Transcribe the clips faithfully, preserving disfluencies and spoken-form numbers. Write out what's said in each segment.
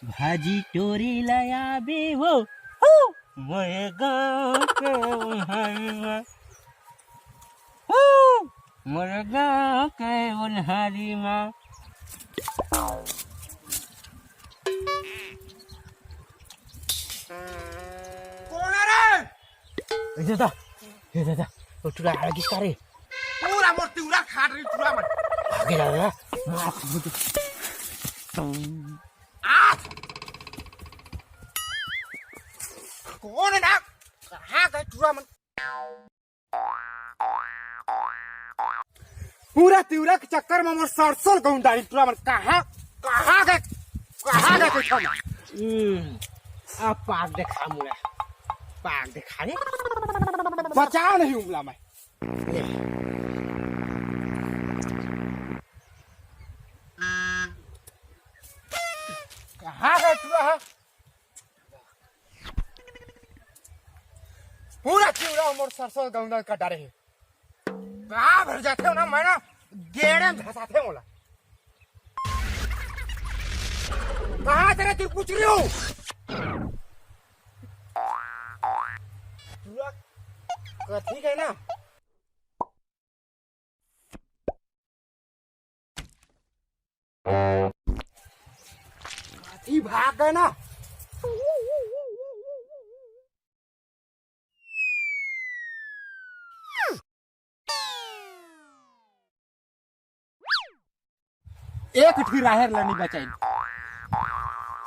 भाजी टोरी लायाबे वो, हू, मोर गाँव के ओन्हारी मा, हू, मोर गाँव के ओन्हारी मा। कौन है रे? ए दादा, ए दादा, वो टुरा आ गिस का रे? पूरा मोर तिउरा खाट रही टुरा मन। आगे जा रे। आ! कौन है ना? कहाँ गए टुरा मन? पूरा तिउरा के चक्कर में मोर सरसों गउंडारी टुरा मन कहाँ, कहाँ गए, कहाँ गए कइथन? हम्म, अब पाक देखा मुड़ा, पाक देखा रे। बचा नहीं उमला मैं। कहाँ गए टुरा है? पूरा तिउरा मोर सरसों गउंडा कर डारे हे। कहाँ भर जाथे हो ना, मैं ना गेड़े में धसाथे मोला। कहाँ तेरे तू पूछ रही हो? पूरा कथी के ना? कथी भाग गए ना? एक ठी राहेर ला नहीं बचाइन।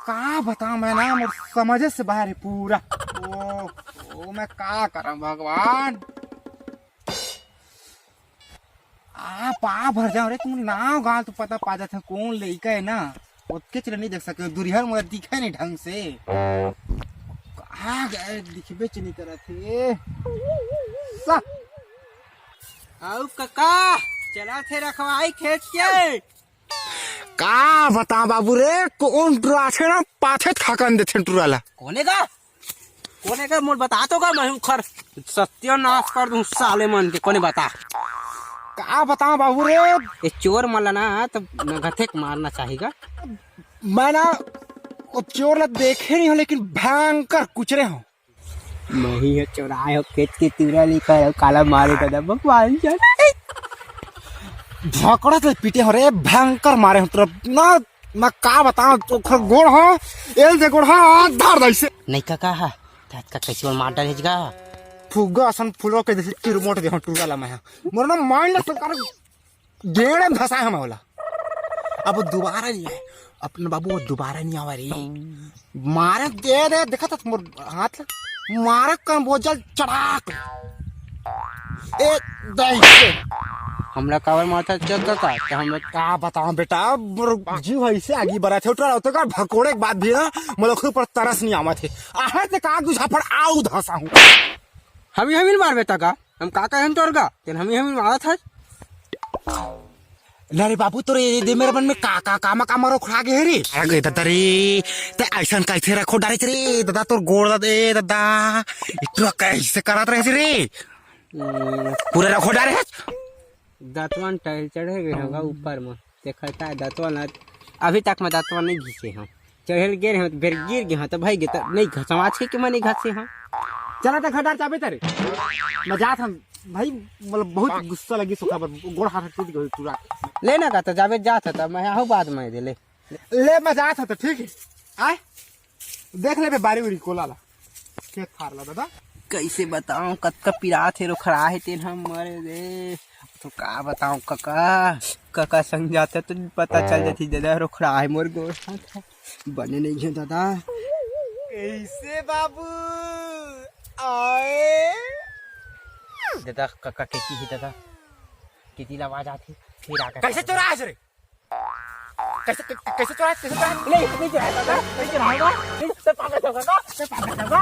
का बताओ मैं ना, मोर समझे से बाहर है पूरा। ओ, ओ मैं का करम भगवान। आ पा भर जाओ रे, तुम नाव गाल तो पता पा जाते कौन लइका है ना। ओतके चले नहीं देख सके, दुरिहर मोला दिखे नहीं ढंग से। कहाँ गए, दिखबे च नहीं करत हे। सा। आउ कका, चला थे रखवाई खेत के। का बता बाबू रे, कौन टुरा आथे ना, पाथे थकन देथे टुरा ला। कोने का? कोने का? मोर बता तो का, मैं खर सत्यानाश कर दूं साले मन के। कोने बता? का बताओ बाबू रे? ये चोर मन ला ना तो नगथे के मारना चाहिए का। मैं ना वो चोर ला देखे नहीं हो, लेकिन भयंकर कुचरे हो। मही ह चोराय हो, खेत के तिवरा लिखा है, काला मारे दादा भगवान जाने। भकड़ा से पीटे हो रे, भयंकर मारे हो तोरा ना, मैं का बताओ, ओखर गोड़ हो, एल दे गोड़ हो, हाथ धर दे से। नहीं का, का हा? तात का कैसे मार डाले जगा? फुग्गा असन फुलो के जैसे चिरमोट दे हो टूरा ला मैं। मोर ना माइंड सरकार गेड़े में धसाए हम होला। अब वो दोबारा नहीं आए, अपने बाबू वो दोबारा नहीं आवा रे। मारे दे दे, देखा था मोर हाथ ला, मारे कम बोझल चढ़ाक। ए, दे से। हमला काबर मारता चक का, तो हम का बताओ बेटा, मोर जीव ऐसे आगी बरा थे, उठा तो का भकोड़े के बाद भी ना, मोला खुद पर तरस नहीं आवा थे। आहे ते का गुझाफड़ आऊ धसा हूँ। हमी हमी मार बेटा का? हम का कहेन तोर का? तेन हमी हमी मारत हस। ना रे बाबू, तोरे ये दे मेरे मन में का, का, का, मा, का मारो खड़ा गे रे। अरे दादा रे, ते ऐसन कैसे रखो डारे रे दादा, तोर गोड़ दा दे दादा। इतना कैसे करत रहे रे? हम्म। पूरा रखो डारे। दतवन टहल चढ़े गए होगा ऊपर में। देखता है दतवन आज, अभी तक मैं दतवन नहीं घिसे हूँ। चढ़ेल गे रहे, बेर गिर गए, तो भाई गे, तो नहीं घसवा छे कि मैं नहीं घसे हूँ। चला तो खटार चाबे तारे। मैं जात हम भाई, मतलब बहुत गुस्सा लगी सुखा पर, गोड़ हाथ टूट गए पूरा। लेना का तो जाबे जात है, तो मैं आहू बाद में दे ले। ले मैं जात है तो ठीक है। आए? देख लेबे बारी उरी कोला ला, खेत खार ला दादा। कैसे बताऊं, कतका पिरात हे, रोखड़ा हे तेन हम मरे रे। तो का बताऊं कका, कका संग जाते तो पता चल जाती दादा, रोखड़ा हे मोर गोड़। बने नहीं है दादा। कैसे बाबू आए? दादा कका केती है दादा, केती ला आवाज आती, फिर आके कैसे चोरा आज रे? कैसे, कै-, कैसे चोरा, कैसे चोरा? नहीं, नहीं चोरा काका, नहीं चोरा होगा। नहीं, तो पागल होगा का? तो पागल होगा।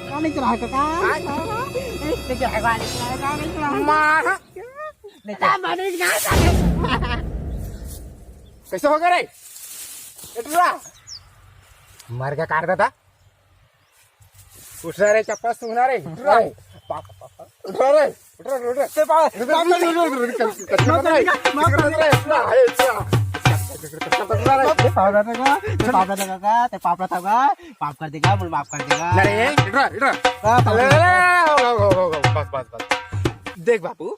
का नहीं चोरा काका? नहीं, नहीं चोरा होगा, नहीं चोरा होगा, नहीं चोरा होगा। मार। नहीं चोरा। कैसे हो गया रे? ए टुरा। मर गया काट देता। उठ रहा रे, चप्पल सूंघना रे, उठ रहा रे। Papa, papa. उठ रहा रे, उठ रहा रे, उठ रहा रे। ते पापा, उठ रहा रे, उठ रहा रे, उठ रहा रे, उठ रहा रे। माफ कर दीजिए, माफ कर दीजिए। उठ रहा रे, उठ रहा रे। पाप कर देगा, ते पाप कर देगा, ते पाप कर देगा, मुझे माफ कर देगा। अरे, इधर, इधर। अरे, अरे, हो, हो, हो, हो, बस, बस, बस। देख बाबू,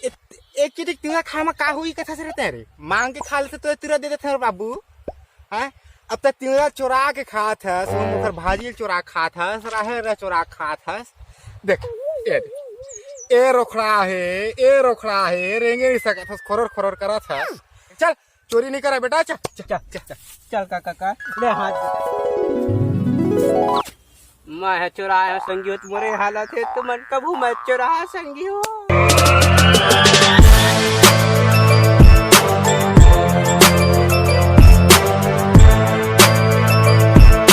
ए-, एक चीज तिंवरा खाए म का होही कथस रे तैं रे? मांग के खा लेते तो तिंवरा दे देते रे बाबू। हैं? अब तक तिंवरा चोरा के खात हस, वो ओकर भाजी ल चोरा के खात हस, राहेर ल चोरा के खात हस। देख, ए देख। ए रोखड़ा हे, ए रोखड़ा हे, रेंगे नहीं सकत हस, खोरर खोरर करत हस। चल, चोरी नहीं करे बेटा, चल, चल, चल, चल। चल काका का, ले हाथ। मैं ह चोराए हंव संगी हो, मोरे हालत हे, तुमन कभू मत चोरा संगी हो।